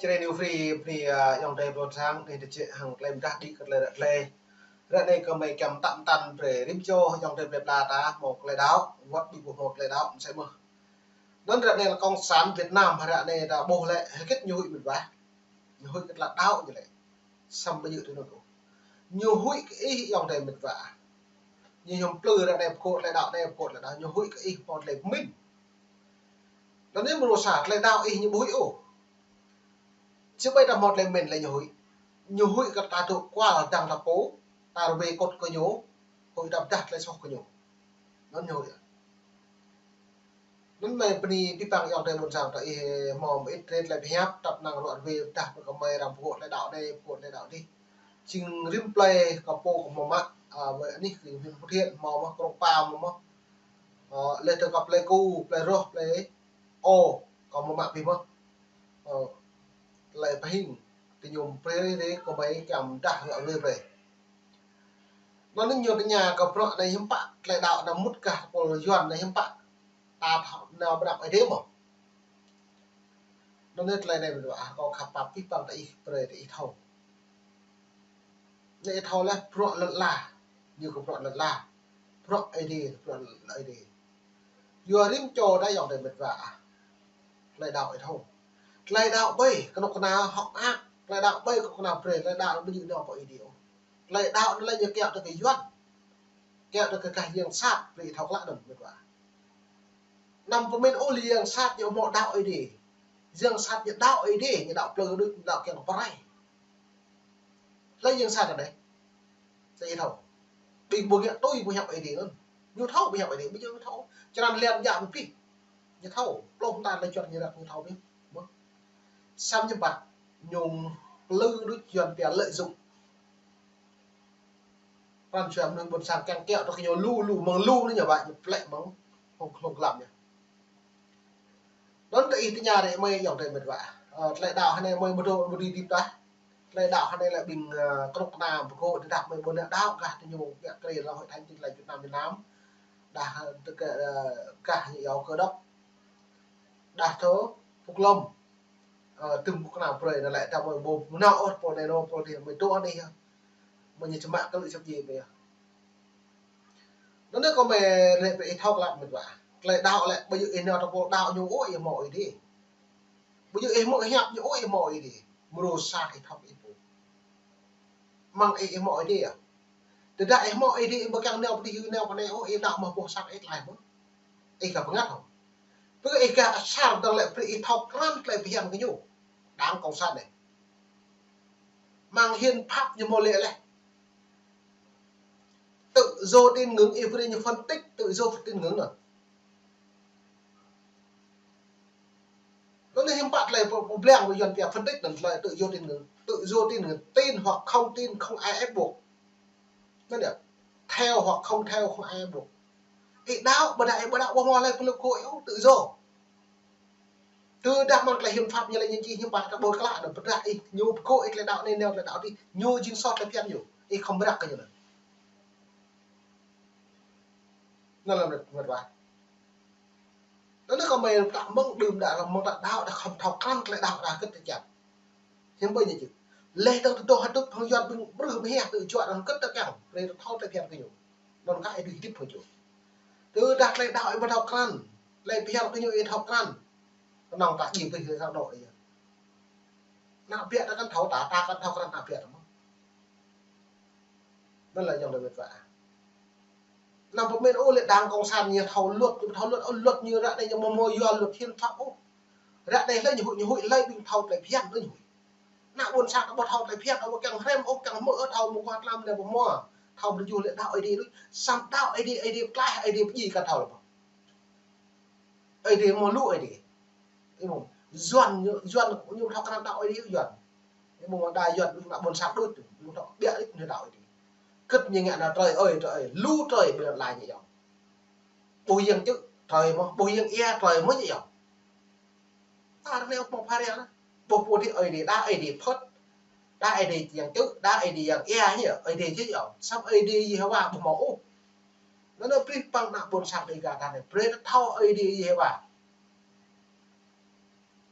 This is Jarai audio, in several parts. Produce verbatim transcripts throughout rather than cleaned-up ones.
Čơđai New Free, bơni, a, ayŏng adơi ƀôn sang, anai tơčĕ hăng tơlơi mơdah đĭ kơ tơlơi ră tơlơi. Ră anai kơmơi kiăng mơtă mơtăn brơi rĭm čô ayŏng adơi plơi pla ta hmâo tơlơi đaŏ, wơ̆t ƀing ƀu hmâo tơlơi đaŏ mơsĕ mơh. Anŭn ră anai lĕ Cộng sản Việt Nam ră anai ta ƀuh lĕ hơget ñu huĭ mĕt wa. Ñu huĭ kơ tơlơi đaŏ ñu lĕ. Samơ̆ ƀu djơ̆ tui anŭn ôh. Ñu huĭ kơ ih ayŏng adơi mĕt wa. Ñu hiư̆m plư ră anai pơkŏ tơlơi đaŏ, anai pơkŏ tơlơi đaŏ. Ñu huĭ kơ ih hmâo tơlơi pơmĭn. Anŭn anai mơnuih sa tơlơi đaŏ ih ñu ƀu huĭ ôh. Či ƀai ta hmâo tơlơi pơmĭn lĕ ñu huĭ. Ñu huĭ kơ ta dŏ kual dăng ta pô, ta rơwĕ kŏt kơ ñu, huĭ ta pơdah tơlơi soh kơ ñu. Anŭn ñu huĭ. Anŭn mơi bơni pơpăng ayŏng adơi ƀôn sang ta ih hmâo mơit tret tơlơi pơhiăp, tăp năng ruă rơwĕ pơdah kơ mơi arăng pơkŏ tơlơi đaŏ anai, pơkŏ tơlơi đaŏ adih. Jing rĭm plơi kơ pô kơ hmâo mă, a, wơ̆t anih kơ huyện Phú Thiện hmâo mơh, Krông Pa hmâo mơh. A, lĕ tơ kơ plơi Ku, plơi Roh, plơi Ơ, kơ hmâo mă abih mơh. A, tơlơi pơhing, tơ ñu brơi rơi kơ mơi kiăng mơdah ruă rơwĕ brơi. Anŭn anai ñu tơña kơ bruă anai hiư̆m pă, tơlơi đaŏ anai mŭt gah pô Yuan anai hiư̆m pă. Ta thâo nao pơđăp Ơi Adai mơ̆. Anŭn anai tơlơi anai mơ̆n wa, kâo khăp pap pih păng ta ih brơi ta ih thâo. Anai ih thâo lĕ bruă lŏn ala, ñu kơ bruă lŏn ala. Bruă Ơi Adai, bruă lŏn Ơi Adai. Yua rĭm čô ta ayŏng adơi mĕt wa ah. Tơlơi đaŏ ih thâo. Tơlơi đaŏ ƀai, kơnuk kơna hŏk mơak. Tơlơi đaŏ ƀai, kơnuk kơna brơi, tơlơi đaŏ ƀu djơ̆ nao pơ Ơi Adai ôh. Tơlơi đaŏ anai lĕ ñu kiăng tơ kơ Yuan. Kiăng tơ kơ gah yang sat, brơi ih thâo klă anŭn mĕt wa. Anăm pơmĭn ôh lĕ yang sat ñu hmâo đaŏ Ơi Adai. Yang sat ñu đaŏ Ơi Adai, ñu đaŏ plư đôč, ñu đaŏ kiăng pơrai. Hlơi yang sat anai? Sa ih thâo. Ƀing ƀu ngă tui ƀu hiăp Ơi Adai anŭn. Ñu thâo ƀu hiăp Ơi Adai, ƀu djơ̆ ñu thâo. Čơrăn lian jak ƀu pih. Ñu thâo. Plông ta lĕ čuăt ñu răk ñu thâo ƀiă. Mơ̆. Samơ̆ ñu ƀă ñu plư đôč Yuan pia lợi dụng. Pran jua mơnuih ƀôn sang kiăng kiaŏ tơ kơ ñu lu lu, mơ̆ng lu anai ñu ƀă ñu plĕ mơ̆ng hlŏng hlŏng glăm ñu. Anŭn tơ ih tơña ră mơi ayŏng adơi mĕt wa. Ơ, tơlơi đaŏ hơnai mơi ƀu dŏ ƀu dưi hơdip tah. Tơlơi đaŏ hơnai lĕ ƀing, ơ, kơnuk kơna pơkŏ tơdah mơi ƀu nao đaŏ gah tơ ñu gah krê lŏn hội thánh Tin Lành Việt Nam Việt Nam. Đah, ơ, tơ kơ, ơ, gah ñu iâu Cơ Đốc. Đah tơ Phúc Lâm. Ơ, tơm kơnuk kơna brơi anŭn lĕ ta mơi ƀu nao ôh pô anai nao pô adih mơi dŏ anai yơh. Mơi ñu čơmă kơ lĕ săp ji mơi yơh. Anŭn anai kơ mơi lĕ brơi ih thâo klă mĕt wa. Tơlơi đaŏ lĕ ƀu djơ̆ ih nao tơ pô đaŏ ñu ôh ih hmâo Ơi Adai. Ƀu djơ̆ ih hmâo hiăp ñu ôh ih hmâo Ơi Adai. Mrô sa ih thâo ih pô. Mơ̆ng ih ih hmâo Ơi Adai ah. Tơdah ih hmâo Ơi Adai ih ƀu kiăng nao pơ adih nao pơ anai ôh ih nao mơ̆ boh sang ih tơlơi mơ̆. Ih ka bơngăt hŏ. Pơ ih gah asar dơ̆ng lĕ brơi ih thâo krăn tơlơi phiăn kơ ñu. Đảng Cộng sản anai. Mơ̆ng hiến pháp ñu hmâo lĕ lĕ. Tự do tín ngưỡng, ih brơi ñu phân tích tự do tín ngưỡng anŭn. Anŭn anai hiư̆m pă tơlơi pô, pô blang ƀơi Yuan pia phân tích anŭn tơlơi tự do tín ngưỡng. Tự do tín ngưỡng, tin hoặc không tin không ai ép buộc. Anŭn yơh. Theo hoặc không theo không ai ép buộc. Ih đaŏ, ƀu đaŏ, ih ƀu đaŏ, ƀu hmâo hlơi pơluk kơ ih ôh, tự do. Tơdah mơ̆ng tơlơi hiến pháp ñu lĕ ñu čih hiư̆m pă ta ƀuh klă anŭn pơdah ih, ñu pơkŏ ih tơlơi đaŏ anai nao tơlơi đaŏ adih, ñu jing soh tơlơi phiăn ñu. Ih khŏm răk kơ ñu anŭn. Anŭn lăm mĕt wa. Anŭn anai kơ mơi ta mơ̆ng đưm đă lăm mơ̆ng ta đaŏ ta khŏm thâo krăn tơlơi đaŏ ta hơget ta kiăng. Hiư̆m ƀai ñu čih. Leh dơ̆ng tơdŏ hơdip hăng Yuan ƀing brưh mơhiăh tơ juă anŭn hơget ta kiăng. Brơi ta thâo tơlơi phiăn kơ ñu. Anŭn kah ih dưi hơdip hăng ñu. Tơdah tơlơi đaŏ ih ƀu thâo krăn. Tơlơi phiăn kơ ñu ih thâo krăn. Kơnơ̆ng ta jing brơi ih thâo đaŏ ih. Ană biă ta kăn thâo ta, ta kăn thâo krăn ană biă ta mơ̆. Anŭn lĕ ayŏng adơi mĕt wa. Anăm pơmĭn ôh lĕ Đảng Cộng sản ñu thâo luật, ñu thâo luật, ơ, luật ñu ră anai ñu hmâo hmâo yua luật hiến pháp ôh. Ră anai hlơi ñu huĭ, ñu huĭ hlơi ƀing thâo tơlơi phiăn ôh ñu huĭ. Ană ƀôn sang ta ƀu thâo tơlơi phiăn ôh, kiăng hrăm ôh, kiăng hmư̆ ôh, thâo mơguah tlam anai ƀu hmâo. Thâo mơ̆ yua lĕ đaŏ Ơi Adai đôč. Samơ̆ đaŏ Ơi Adai, Ơi Adai pơklaih, Ơi Adai pơjing kăn thâo lĕ ƀă. Ơi Adai hmâo lu Ơi Adai. Ih ƀuh. Yuan, Yuan ñu thâo krăn đaŏ Ơi Adai Yuan. Ih ƀuh mơ̆ đa Yuan đôč ană ƀôn sang đôč, ñu thâo biă đôč ñu đaŏ Ơi Adai. Kơ̆t ñu ngă anŭn trơi ơi, trơi ơi, lu trơi ƀơi lŏn ala ñu yơh. Ƀu yang čư̆ trơi mơ̆, ƀu yang ia trơi mơ̆ ñu yơh. Ta rơngiao pơmŏk phara anŭn. Ƀuh pô adih Ơi Adai, đa Ơi Adai phơ̆t. Đa Ơi Adai yang čư̆, đa Ơi Adai yang ia ñu, Ơi Adai čư̆ yơh. Samơ̆ Ơi Adai Yêhôwa ƀu hmâo ôh. Anŭn anai brơi pơpăng ană ƀôn sang Dêga ta anai, brơi ta thâo Ơi Adai Yêhôwa.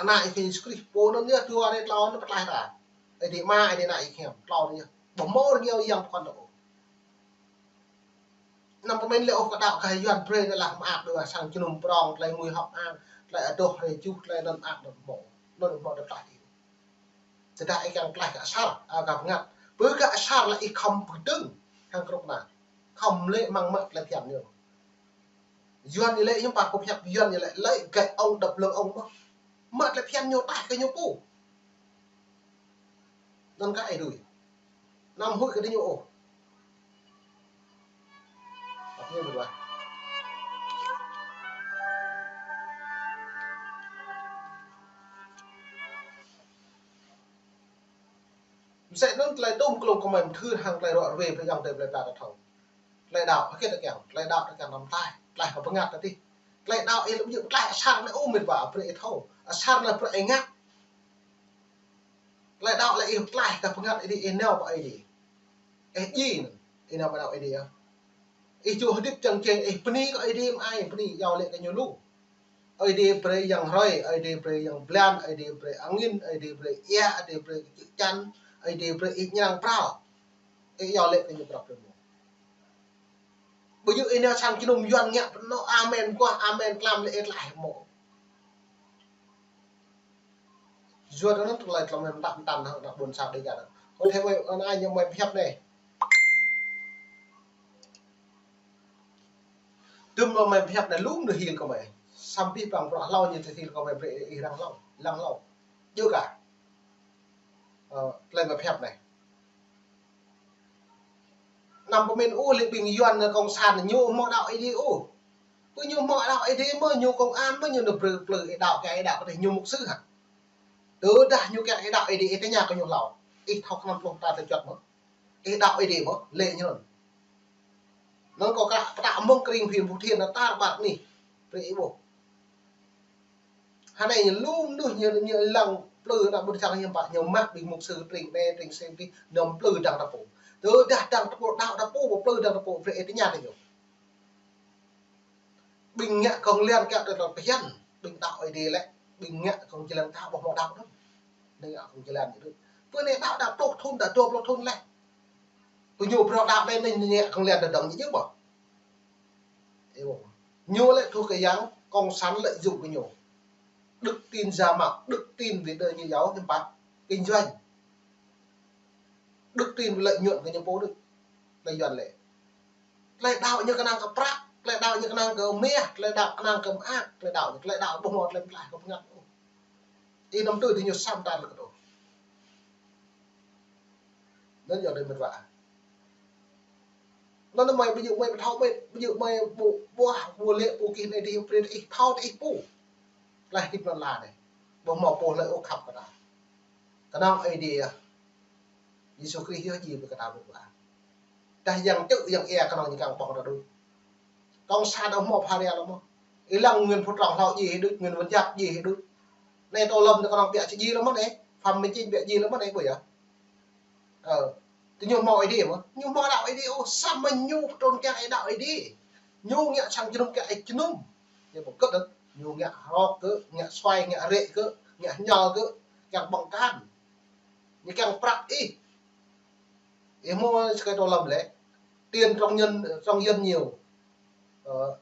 Ană Ih Yêsu Krist, pô anŭn yơh, dua anai tlâo anai pơtlaih ta. Ơi Adai Ama, Ơi Adai Ană Ih Hiam, tlâo anai yơh. Ƀu hmâo rơngiao yang pơkŏn ôh. Anăm pơmĭn lĕ ôh kơ đaŏ kơ Yuan brơi anai lah mơak đôč, sang jơnum prŏng, tơlơi ngui hŏk ang, tơlơi adoh rai juh, tơlơi anŭn mơak anŭn hmâo. Anŭn hmâo tơlơi pơtlaih. Tơdah ih kiăng pơtlaih kơ asar, a, kơ bơngăt. Bơ kơ asar lĕ ih khŏm pơkơdơ̆ng hăng krŭk na. Khŏm lĕ mơ̆ng mă tơlơi phiăn ñu. Yuan ñu lĕ hiư̆m pă kơ pơhiăp Yuan ñu lĕ lĕ gĕt ŏng đŏp lơ̆ng ŏng mơ̆. Mă tơlơi phiăn ñu tah kơ ñu pô. Anŭn kơ ih đuaĭ. Anăm huĭ kơ diñu ôh. Ăt ñu đuaĭ. Mơsĕ anŭn tơlơi tŭm klông kơ mơi mơthưr hăng tơlơi ruă ruê brơi yŏng tơlơi plơi pla ta thâo. Tơlơi đaŏ, hơget ta kiăng, tơlơi đaŏ ta kiăng anăm tlaih, tlaih kơ bơngăt ta tih. Tơlơi đaŏ ih lĕ ƀu djơ̆ tlaih asar anai ôh mĕt wa, brơi ih thâo. Asar anai brơi ih ngă. Tơlơi đaŏ lĕ ih tlaih kơ bơngăt Ơi Adai, ih nao pơ Ơi Adai. Ih djai anŭn, ih nao pơ đaŏ Ơi Adai yơh. Ih čô hơdip čang čang, ih bơni kơ Ơi Adai mơ̆ ai, bơni iâu laĭ kơ ñu lu. Ơi Adai brơi yang hrơi, Ơi Adai brơi yang blan, Ơi Adai brơi angin, Ơi Adai brơi ia, Ơi Adai brơi kơ čư̆ čan, Ơi Adai brơi ih ñang prao. Ih iâu laĭ kơ ñu prap brơi mơ̆. Ƀu djơ̆ ih nao sang jơnum Yuan ngă pơnô amen kuah, amen tlam lĕ ih tlaih mơ̆. Yua anŭn tơlơi tlam mơ̆ mơtam mơtam hăng ană ƀôn sang Dêga anŭn. Kơ thê mơi, ană ñu mơi pơhiăp anai. Tơm mơi pơhiăp anai lŭm ñu hil kơ mơi. Samơ̆ păng bruă hlâo ñu tơ hil kơ mơi brơi ih răng hlâo, lăng hlâo. Djơ̆ kah. Ơ, tơlơi mơi pơhiăp anai. Anăm pơmĭn ôh lĕ ƀing Yuan kông san ñu hmâo đaŏ Ơi Adai ôh. Pơ ñu hmâo đaŏ Ơi Adai mơ̆, ñu công an mơ̆, ñu nao brơi plư ih đaŏ kơ ih đaŏ kơ ñu mục sư hă. Tơdah ñu kiăng ih đaŏ Ơi Adai, ih tơña kơ ñu hlâo. Ih thâo kơnăm pluh ta tơjuăt mơ̆. Ih đaŏ Ơi Adai mơ̆, lĕ ñu anŭn. Anŭn kâo krăk pơtă mơ̆ng kring phim Phú Thiện anŭn tar ƀar anih. Brơi ih ƀuh. Hơnai ñu lŭm đuh ñu, ñu lăng plư ană ƀôn sang hiư̆m pă, ñu mă ƀing mục sư tring anai, tring seng tring, ñu plư dăng ta pô. Tơdah dăng ta pô, đaŏ ta pô, ƀu plư dăng ta pô, brơi ih tơña kơ ñu. Ƀing ngă kông lian kiăng tơlơi phiăn, ƀing đaŏ Ơi Adai lĕ, ƀing ngă kông jơlan ta ƀu hmâo đaŏ đôč. Anai ngă kông jơlan ñu đôč. Pơ anai đaŏ đa pluh thŭn, đa dua pluh thŭn leh. Pơ ñu bruă đaŏ anai, anai ngă kông lian đa dơ̆ng ñu ƀuh. Ih ƀuh. Ñu lĕ thuộc kơ yang cộng sản lợi dụng kơ ñu. Đức tin giả mạo, đức tin vì đời như giáo hiư̆m pă, kinh doanh. Đức tin vì lợi nhuận kơ ñu pô đôč. Tơlơi Yuan lĕ. Tơlơi đaŏ ñu kơnang kơ prăk, tơlơi đaŏ ñu kơnang kơ mah, tơlơi đaŏ kơnang kơ mơak, tơlơi đaŏ ñu, tơlơi đaŏ ƀu hmâo tơlơi pơtlaih kơ bơngăt ôh. Ih năm tui diñu sam tar lĕ kơ tŭ. Anŭn yơh đơi mĕt wa. Anŭn mơi ƀu djơ̆ mơi ƀu thâo mơi, ƀu djơ̆ mơi ƀu ƀuah, ƀu lĕ pô kih anai dih brơi ih thâo tơ ih pô. Tơlơi hơdip anŭn la anai. Ƀu hmâo pô hlơi ôh khăp kơ ta. Kơnơ̆ng Ơi Adai yơh. Yêsu Krist yơh djai brơi kơ ta mĕt wa. Tơdah yang čư̆ yang ia kơnơ̆ng ñu kiăng ƀơ̆ng ta đôč. Cộng sản ƀu hmâo pha ria lơ̆m mơ̆. Ih lăng Nguyễn Phú Trọng hlâo djai hĭ đôč, Nguyễn Văn Giáp djai hĭ đôč. Anai Tô Lâm anai kơnơ̆ng ƀiă či djai lơ̆m mơ̆ anai. Phạm Minh Chính ƀiă djai lơ̆m mơ̆ anai ƀu yơh. Ơ, tơ ñu hmâo Ơi Adai mơ̆. Ñu hmâo đaŏ Ơi Adai ôh, samơ̆ ñu pơtrŭn kiăng ih đaŏ Ơi Adai. Ñu ngă sang jơnum kiăng ih jơnum. Ñu ƀu kơ̆t đôč. Ñu ngă hrŏk kơ, ngă suai, ngă rĕ kơ, ngă hơñal kơ, kiăng ƀơ̆ng kan. Ñu kiăng prăk ih. Ih hmâo sơkai Tô Lâm lĕ. Tiền trong nhân, trong dân nhiều. Ờ,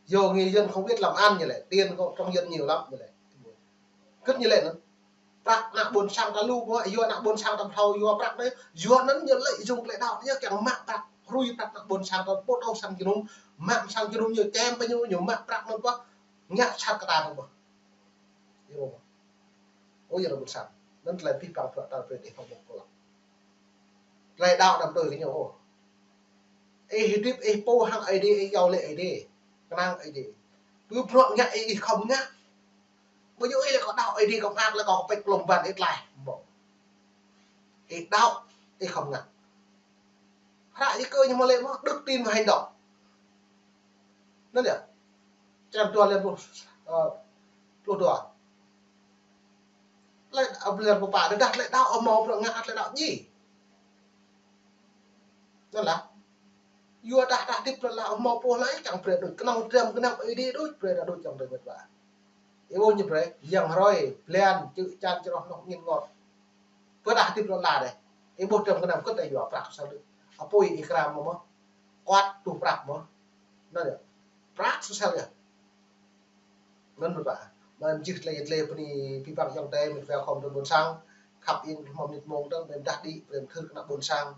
do người dân không biết làm ăn ñu lĕ. Tiền trong dân nhiều lắm ñu lĕ. Kơ̆t ñu lĕ anŭn. Prăk ană ƀôn sang ta lu ƀuh, yua ană ƀôn sang ta thâo yua prăk anai. Yua anŭn ñu lợi dụng tơlơi đaŏ ñu kiăng mă prăk. Hrui prăk ană ƀôn sang ta pơtô sang jơnum. Mă sang jơnum ñu čem pơ ñu, ñu mă prăk anŭn ƀuh. Ngă sat kơ ta anŭn ƀuh. Ih ƀuh. Ơ, yua ană ƀôn sang. Anŭn tơlơi pih păng prăk ta brơi ih thâo ƀuh kơ lăng. Tơlơi đaŏ anăm tui kơ ñu ôh. Ih hơdip ih pô hăng Ơi Adai, ih iâu laĭ Ơi Adai. Kơnang Ơi Adai. Pơ bruă ngă ih, ih khŏm ngă. Ƀu djơ̆ ih lĕ kâo đaŏ Ơi Adai, kâo mơak lĕ kâo pĕč klŏm ƀăn ih tlaih. Ƀu. Ih đaŏ, ih khŏm ngă. Hră Di Kơ ñu mơ̆ lĕ mơ̆, đức tin và hành động. Anŭn yơh. Črăn dua lĕ pluh, ơ, pluh dua. Tơlơi, ơ, lĕ pluh pă, tơdah tơlơi đaŏ ƀu hmâo bruă ngă, tơlơi đaŏ djai. Anŭn lah. Yua dah, dah hơdip tơlơi đaŏ ƀu hmâo pô hlơi kiăng brơi đôč, kơnơ̆ng dram gơnam Ơi Adai đôč, brơi đôč kiăng brơi mĕt wa. Ih ƀuh ñu brơi, yang hrơi, blan, čư̆ čan, čroh, noh, ngin ngot. Pơdah hơdip lŏn ala dih. Ih ƀuh tơm kơnam kơt ih yua prăk sal. Apui ih kram mơ̆. Kuat tu prăk mơ̆. Anŭn yơh. Prăk sal yơh. Anŭn mơ̆n ƀă. Mơ̆n jih tơlơi tơlơi bơni pơpŭ păng yŏng tơi mĭt wa khŏm tơm ƀôn sang. Khăp in hmâo mĭt mông tơm, brơi mơdah đĭ, brơi mơthưr kơ ană ƀôn sang.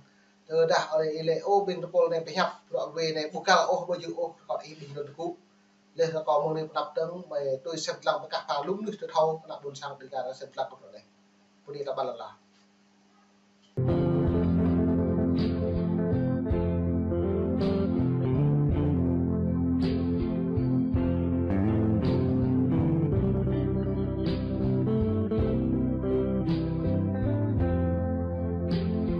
Tơdah ơi ih lĕ, ôh, ƀing tơpul anai pơhiăp, bruă wê anai ƀu găl ôh, ƀu djơ̆ ôh, rơkâo ih ƀing anŭn tơgŭ. Laih rơkâo mơ̆ng anai pơnăp tơ̆ng, mơi tui sem lăng pơkah pha lŭm nuih tơthâo kơ ană ƀôn sang Dega ră sem lăng kơ bruă anai. Bơni ta ƀă lăn la.